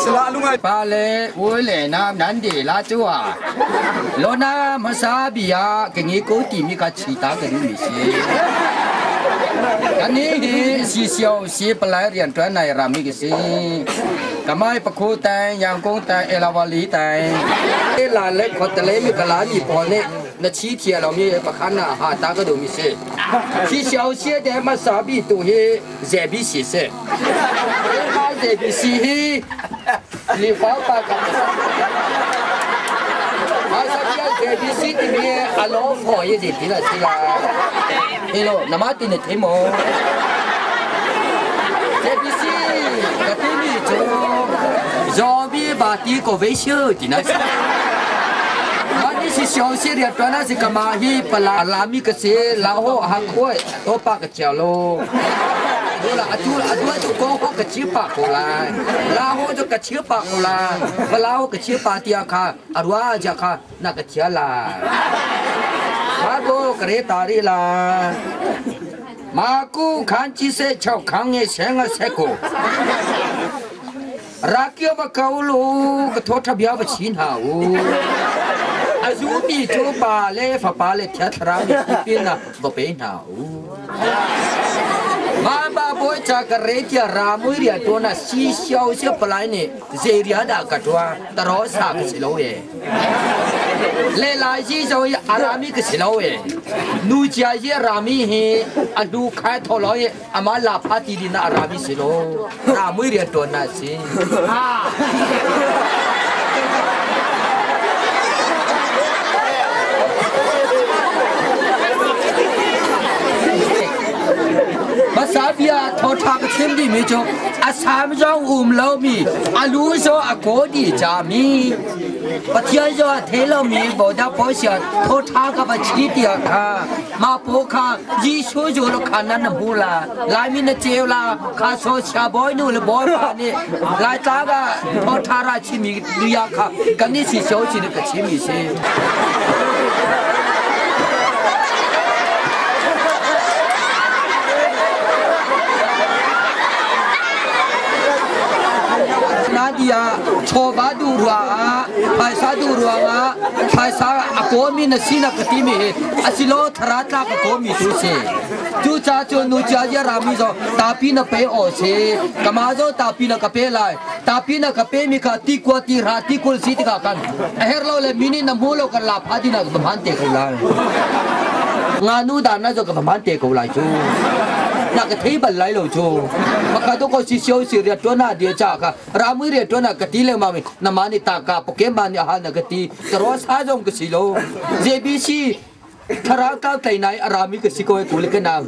Pa le ui le nam nan de la chu a lo na hmasa bia ka ngi ko ti mi ka chi ta ka duh mi si. Kan ni hi si sio si palai rian tuan nai ram mi ka si. Kamai pakhu tang yang kong tang elawali tang la le khotale mi kala mi pawl nih na chi thia lo mi pakhan na ha ta ka duh mi si. Si sio si de hmasa bi tu hi ZBC si. ZBC hi Lifau pa ka Masa ZBC timi a lo pho ye ji ti la si la. Hello, nama ti ne the mo. ZBC ka ti mi chu zombie ba ti ko ve siu ti na si. Mani si xiao si ria tuan na si kama hi pala lami ka se la ho ha khoi to pa ka chia lo. လာအတူအတူအတူကောဟကချီပါကိုလာလာဟိုကချီပါကိုလာဘလာဟိုကချီပါတီအခါအရဝါကြခါနကချီလာဘာကိုကရေတာရီလာမာကူခန်ချီစေချောက်ခန်းငယ်ဆငါဆက်ကိုရာကီဘကူလူကထောထဗျာဘချင်းဟာဦးအဇူမီချိုပါလေဖပါလေဖြတ်ရာမီပြင်းနာဘပေနာဦး မာဘာဘောချကရေတီရာမွေရီတိုနာစီရှောရှပလိုင်းနေဇေရီယာဒါကတွာတရောစာကစီလောရဲ့လေလာကြီးဇောအာရာမီကစီလောရဲ့နူချာရဲ့ရာမီဟင်အဒူခိုင်ထော်လောရဲ့အမလာဖာတီဒီနာအာရာမီစီလောရာမွေရီတိုနာစီဟာ မစာပြထောထားကချင်းဒီမေချိုအဆာမကြောင့်ဦးမလို့မီအလူစောအကိုဒီချာမီပထယဇောထဲလို့မီဘောဒါပေါ်ရှာထောထားကပချီတီအခါမပိုခါရီရှိုးကြလို့ခါနနမူလာလာမီနချေလာခါဆောချာဘောနုလဘောပါနေလာတာကထောထားရချီမီလူရခါကနေစီရှောချီကချီမီစီ နာဒီယာချောဘာဒူရာပိုင်စာဒူရာပိုင်စာအကောမီနစီနာကတိမီအစီလောထရာတာကကောမီသူစေကျူချာချိုနူချာရရာမီဇောတာပီနပေအောစေကမာဇောတာပီနကပေလိုက်တာပီနကပေမီခတိကွာတိရာတိကုလစီတကကန်အဟဲလောလေမီနီနမိုးလောကလာဖာဒီနာကမန်တေခေါလာငါနူဒါနာဇောကမန်တေခေါလာချို 那个腿本来了就，我看到个是小事的转那的家个，拉米的转那个地了嘛咪，那嘛你大家不给嘛你哈那个地，这罗啥种个是咯，JBC，他拉到台内阿拉米个是个古力个那。